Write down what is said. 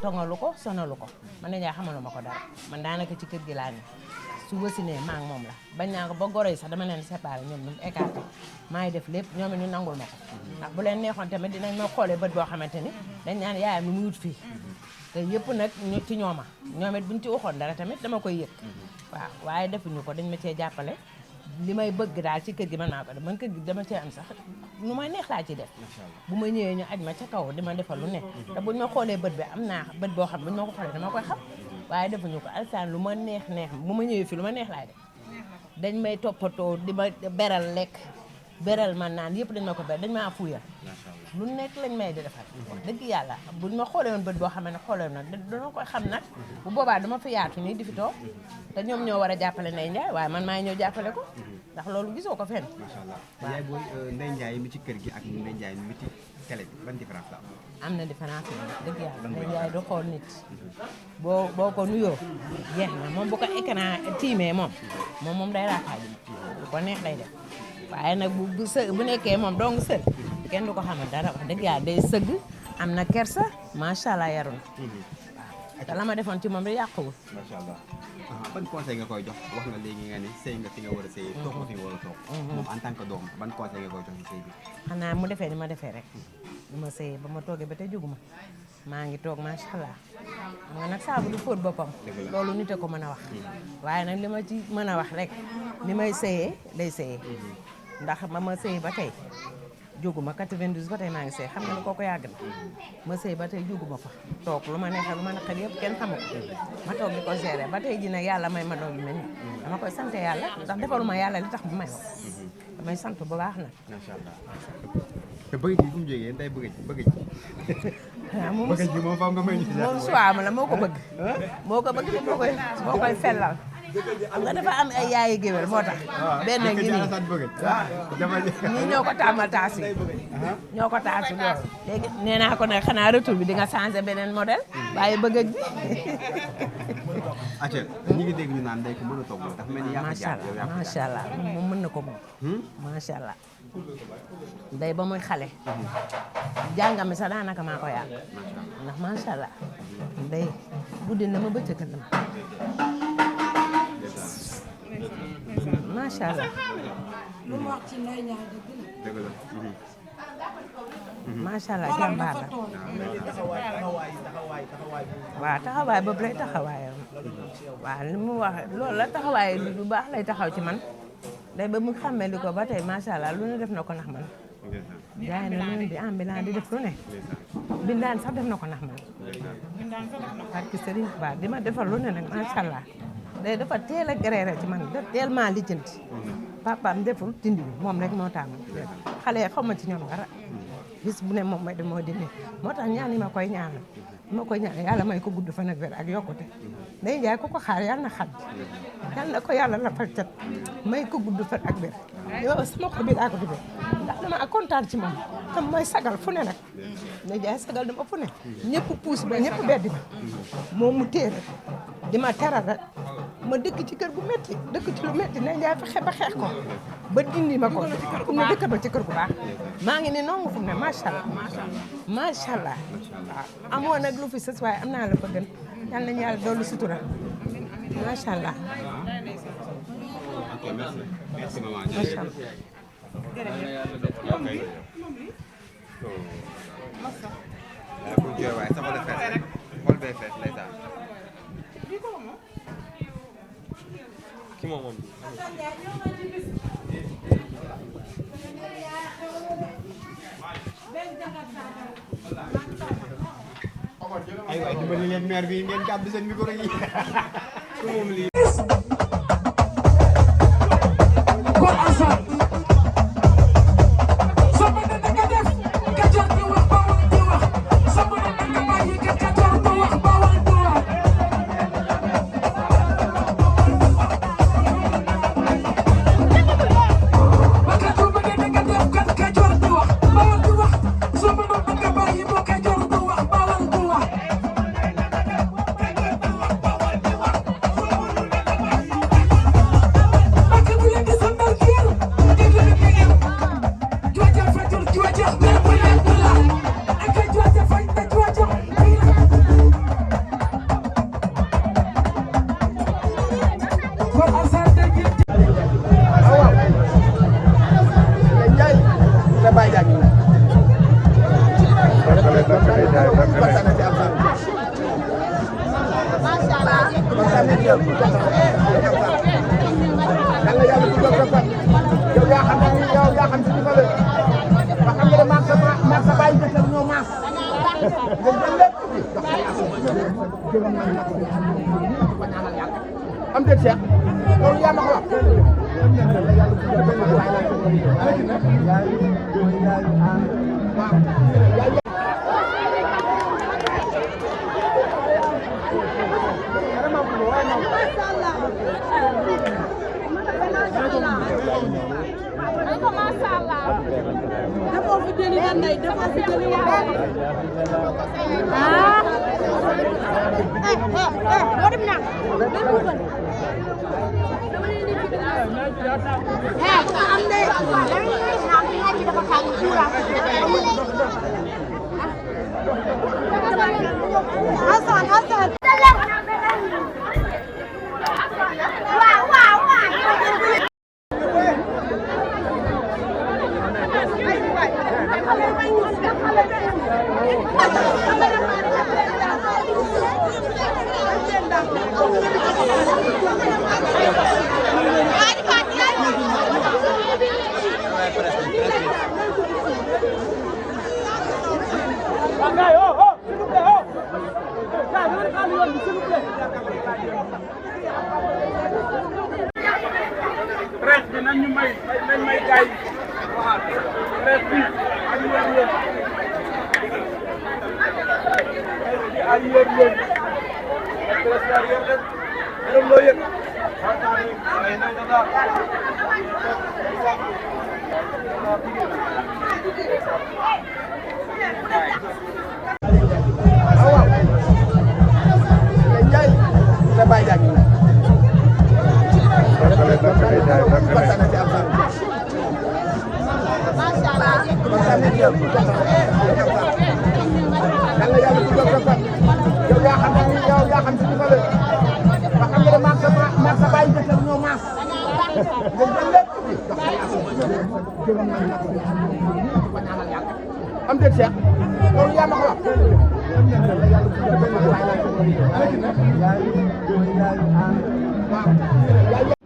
tongalu ko sonalu ko man nijaay xamalu ma ko dara man daanaka ci kër gi laa ne su wasinee maa ngi moom la bañ naa ko ba goro yi sax dama leen séparé ñoom ñu écarté maa ngi def lépp ñoom it ñu nangul ma ko ndax bu leen neexoon tamit dinañ ma xoolee bët boo xamante ni dañ naan yaayam lu mu wut fii te yëpp nag ci ñooma ñoom it buñ ci waxoon dara tamit dama koy yëg waaw waaye defuñu ko dañ ma cee jàppale li may bëgg daal ci kër gi mën naa ko def man kër gi dama cee am sax nu may neex laa ci def bu ma ñëwee ñu aj ma ca kaw di ma defal lu ne te buñ ma xoolee bët bi am naa bët boo xam buñ ma ko xoolee dama koy xam waaye defuñu ko alsaan lu ma neex bu ma ñëwee fii lu ma neex laay def dañ may toppatoo di ma beral lekk beral man naan yëpp dañ ma ko beral dañ maa fuyal lu nekk lañ may di defal wax dëgg yàlla buñ ma xoolee woon bët boo xam ne xoolee woon nag dana koy xam nag bu boobaa dama fi yaatu nii di fi toog te ñoom ñoo war a jàppale Ndeye Ndiaye waaye man maa ngi ñëw jàppale ko ndax loolu gisoo ko fenn macha allah yaay booy Ndeye Ndiaye mi ci kër gi ak Ndeye Ndiaye mi ci télé bi ban différence la am na différence bi dëgg yàlla Ndeye Ndiaye du xool nit boo ko nuyoo jeex na moom bu ko écran tiimee moom day raakaaju lu ko neex lay def waaye nag bu nekkee moom dong sël kenn du ko xamal dara wax dëgg yàlla day sëgg am na kersa macha allah yaru na waaw te la ma defoon ci moom rek yàquwul. macha allah ban conseil nga koy jox wax nga léegi nga ne sëy nga fi nga war a sëy toog nga fi nga war a toog moom en tant que doom ban conseil nga koy jox ci sëy bi xanaa mu defee ni ma defee rek ni ma sëyee ba ma toogee ba tey jóguma maa ngi toog macha allah xam nga nag saabu du fóot boppam loolu nit a ko mën a wax waaye nag li ma ci mën a wax rek ni may sëyee lay sëyee ndax ma sëyee ba tey jóguma 92 ba tey maa ngi sëy xam nga ni kooku yàgg na ma sëy ba tey jóguma fa toog lu ma neexee lu ma naqari yëpp kenn xamu ko ma toog di ko gérer ba tey ji nag yàlla may ma doom yu mel ni dama koy sant yàlla ndax defaluma yàlla li tax bu may wax damay sant bu baax nag macha allah te bëgg ji fu mu jógee day bëgg ji bëgg ji moom faaw nga may ñu moom suwaam la moo ko bëgg te moo koy fellal xam nga dafa am ay yaayi géwél moo tax benn ngi nii ñii ñoo ko tàmmal taas yi ñoo ko taas yi loolu léegi nee naa ko nag xanaa retour bi di nga changé beneen modèle waaye bëgg bi acca ñu ngi dégg ñu naan day ko mën a togg dafa mel ni yaa ko jaar macha allah moom mën na ko moom macha allah day ba muy xale jàngam sax daanaka maa ko yàq ndax macha allah day guddi na ma bëccëg na ma macha allah. lu mu wax ci Ndeye Ndiaye dëgg la. macha allah jàmbaar la. waaw taxawaay boobu lay taxawaayam. waaw li mu wax loolu la taxawaay lu baax lay taxaw ci man. day ba mu xàmmee li ko ba tey macha allah lu ne def na ko nax man. jaay na lu ne di ambulant di def lu ne. bindaan sax def na ko nax man. parce que Serigne Ba di ma defal lu ne nag macha allah. day dafa teel a gréere ci man da teel maa lijjanti papaam deful dindi bi moom rek moo tax xale yi xaw ma ci ñoom dara bis bu ne moom may de moo dindi moo tax ñaan yi ma koy ñaanal yàlla may ko gudd fan ak wér ak yokkute Ndeye Ndiaye ku ko xaar yàlla na xam yàlla na ko yàlla lafal cat may ko gudd fan ak wér yow sama ko bi laa ko defee ndax dama kontaan ci moom tam mooy sagal fu ne nag Ndeye Ndiaye sagal dama fu ne ñëpp puus ba ñëpp beddi ma moom mu téere di ma teral rek ma dëkk ci kër gu métti dëkk ci lu métti Ndeye Ndiaye fexe ba xeex ko ba dindi ma ko fu mu dëkk ba ci kër gu baax maa ngi ne nongu fu mu ne macha allah macha allah waaw amoon nag lu fi sës waaye am naa la fa gën yal nañu yàlla dolli sutura macha allah. ok merci maman macha allah. pour jooy waaye sama la fees xol bee fees lay saa ki moom ay waay dimbali leen maire bi ngeen gàddu seen micro yi moom lii am déet Cheikh loolu yaa ma ko wax dafa fi jëli na ndey dafa fi jëli waa moo dem naa am de dafa tàng suura Hasan Hasan waaw waaw presse bi nañ ñu may nañ may gaay presse bi ay yéen yéen ay yéen yéen presse bi ay yéen yéen ñoom loo yëg am déet Cheikh loolu yaa ma ko wax